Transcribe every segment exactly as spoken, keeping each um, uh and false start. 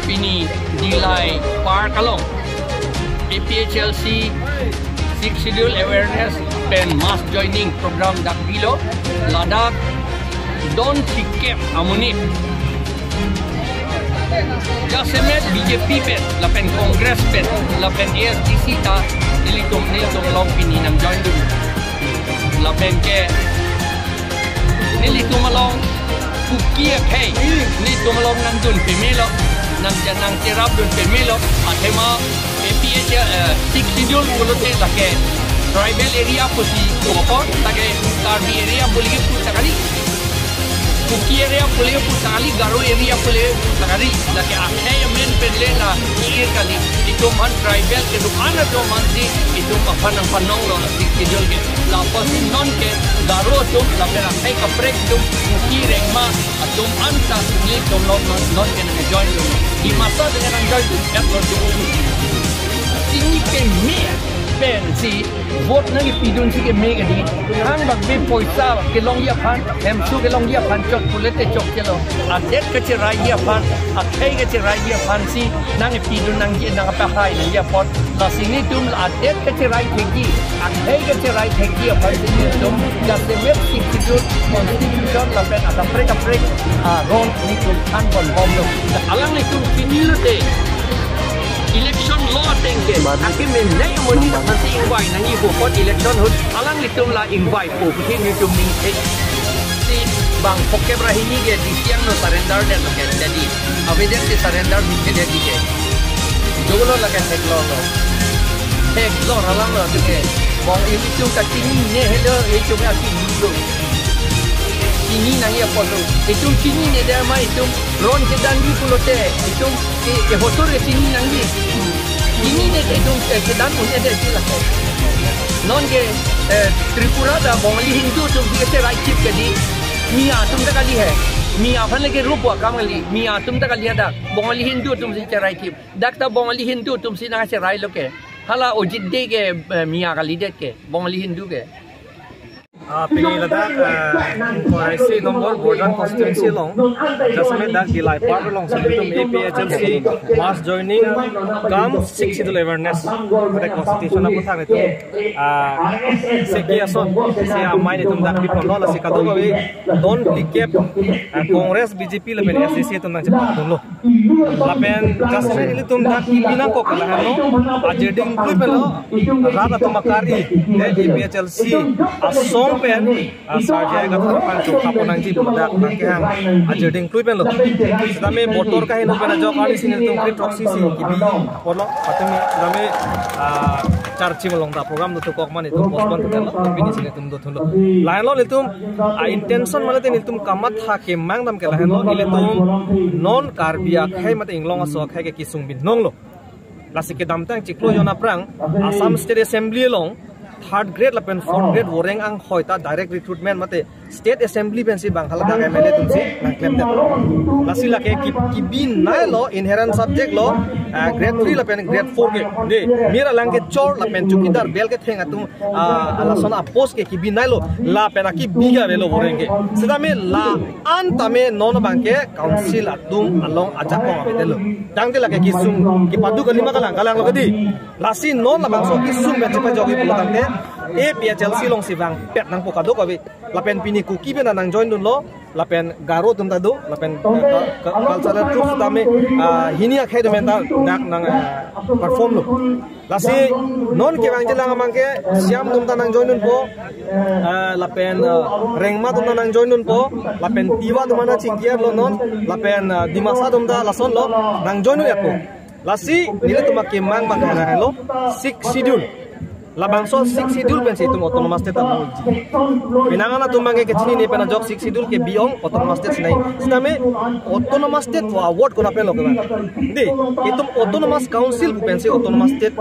Pini Dillai Park along A P H L C Sixth Schedule awareness pen mass joining program dak pilo, ladak don thikep amonit. Jasemet B J P pen, lapen Congress pen, lapen A S D C ta, nelitum, nelitum along pini nangjoin dun. Lapen ke nelitum along Kuki akhei, nelitum along nangdun pemelo, nang, nangcherap dun pemelo, athema A P H, eh, Sixth Schedule pulote lake tribal area pusi kopo, lake Karbi area pu lake pu sakali, Kuki area pu lake pu sakali, Garo area pu lake pu sakali, lake akhei amen pen le la i kali, itum aphan tribal kedo-an atum aphansi itum aphan nangpanonglo Sixth Schedule ke. Lapusi non ke Garo atum, lapen akhei kaprek atum, Kuki, Rengma atum anta nelitum along non, non ke nangjoin dun. Dimasa atum nangjoin dun, et lo dun. Chini peme pensi vote nangkepidunsi keme kali. Thangbak be poisa kelongji aphan, hemso kelongji aphan chot pulote chokchelo. Adet kacheraiji aphan, akhei kacheraiji aphansi nangkepidun nangji, nangkapahai nangji apot. Lasi nelitum adet kacherai thekji, akhei kacherai thekji aphansi nelitum jasemet Sixth Schedule, constitution lapen akaprek kaprek aron nelitum thanbom bomlo. Alanglitum chinilo te, election law ateng ke, akeme nai amonit aphansi ingvai nangji pu apot election ahut alanglitum la ingvaipo pusi nelitum ningje. Si bang phokep ra hini ke D C angno surrender detlo ke, jadi avedet si surrender ningje det ke. Jolo lake theklonglo. Theklong alang lo ke. Bong ilitum ta chinine helo, itum ya chinilo. Chini nangji apotlo. Itum chinine det ma itum ron chedanji pulote, itum ke, ke hotor ke chini nangji. Chinine det itum, eh, chedan un-edet si lake. Non ke, eh, Tripura ta Bongali Hindu atumsi kacherai thip kali. Miya atum ta kali he. Miya aphan lake rup akam kali. Miya atum ta kali hadak. Bongali Hindu atumsi cherai thip. Dak ta Bongali Hindu atumsi nangcherailo ke. Hala Ajit Dey ke, eh, Miya kalidet ke, Bongali Hindu ke. Ah, pini ladak, eh, ingkoi ra isi nombor Borjan constituency along, jasemet dak Dillai Park alongsi nelitum A P H L C mass joining cum Sixth Schedule awareness, pada constitution aputhak nelitum, ah, seke ason, si amei nelitum dak biponlo, lasi kadokave don thikep, ah, Congress, B J P lapen A S D C atum nangchepakdunlo. Lapen jasemet nelitum dak kebi nangkok ke lahenlo, ajirding klui penlo, rat atum akari, eh, A P H L C asong pen, ah, sarjai kathar aphan chokha pon nangji pu dak nangkehang ajirding klui penlo. Sitame botor kaheno pen ajok arnisi nelitum kre throksi si kebi ponlo, patumi sitame, ah, charchi malong ta program dothukok ma nelitum postpone theklo, pini si nelitum dothunlo. Lahenlo nelitum, ah, intention mane te nelitum kamatha kemang dam ke lahenlo, ilitum non Karbi akhei mate inglong aso akhei ke kesung binonglo. Lasi kedamtang chiklo jon aphrang Assam State Assembly along third grade lapen fourth grade voreng anghoi ta direct recruitment mate State Assembly pensi bang haladak M L A atumsi nangklemdet. Lasi lake ki-, kebi nailo inherent subject lo, ah, grade three lapen grade four ke. De, mir alang kechor lapen chowkidar bel ketheng atum, ah, lason apost ke kebi nailo, lapen akebi ke avelo voreng ke. Sitame la-an tame non abang ke council atum along ajakong avedetlo. Tangte lake kesung kepado kalima kalang, kalanglo kedi. Lasi non labangso kesung pen chepajokji pulo tangte A P H L C alongsi vangpet nangpo kadokave. Lapen pini Kuki pen nangjoin dunlo, lapen Garo atum ta do, lapen, eh, ka-, ka-, cultural troupe tame, ah, hini akhei atum pen ta dak nang, eh, perform lo. Lasi non kevangjilang abang ke Siam atum ta nangjoin dunpo, eh, lapen, eh, Rengma atum ta nangjoin dunpo, lapen Tiwa atum ta chingki-arlo non, lapen, eh, Dimasa atum ta lasonlo, nangjoin dun-etpo. Lasi nelitum akemang abang ke lahenlo, Sixth Schedule. Labangso Sixth Schedule pensi itum Autonomous State ta nangji. Penang an atum abang ke kechinine pen ajok Sixth Schedule ke beyond Autonomous State si nai. Sitame Autonomous State pu award konat penlo ke bang? De, itum Autonomous Council pu pensi Autonomous State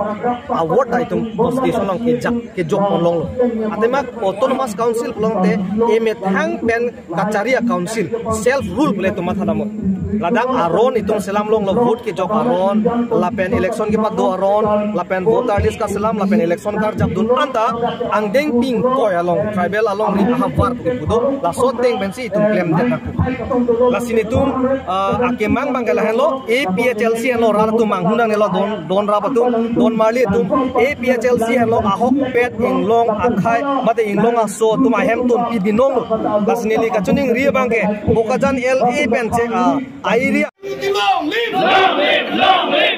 award ta itum Constitution along kejak, kejok ponlonglo. Athema Autonomous Council pulote emethang pen kachari a-council, self rule pule itum matha damlo. Ladak aron itum selam longlo, vote kejok aron, lapen election kepado aron, lapen voter list kaselam, lapen election Arjap dun anta angdeng pingkoi along tribal alongri ahavar pu kepu do, laso ateng pensi itum klemdet nangpo. Lasi netum, ah, akemang abang ke lahenlo, A P H L C henlo rat atum manghunang nelo don, don rap atum, don marli atum, A P H L C henlo ahokpet inglong akhei mate inglong aso atum ahem tonpi binong lo. Lasi neli kachiningri abang ke Bokajan L A pen che, ah, a-area. Long live! Long live! Long live!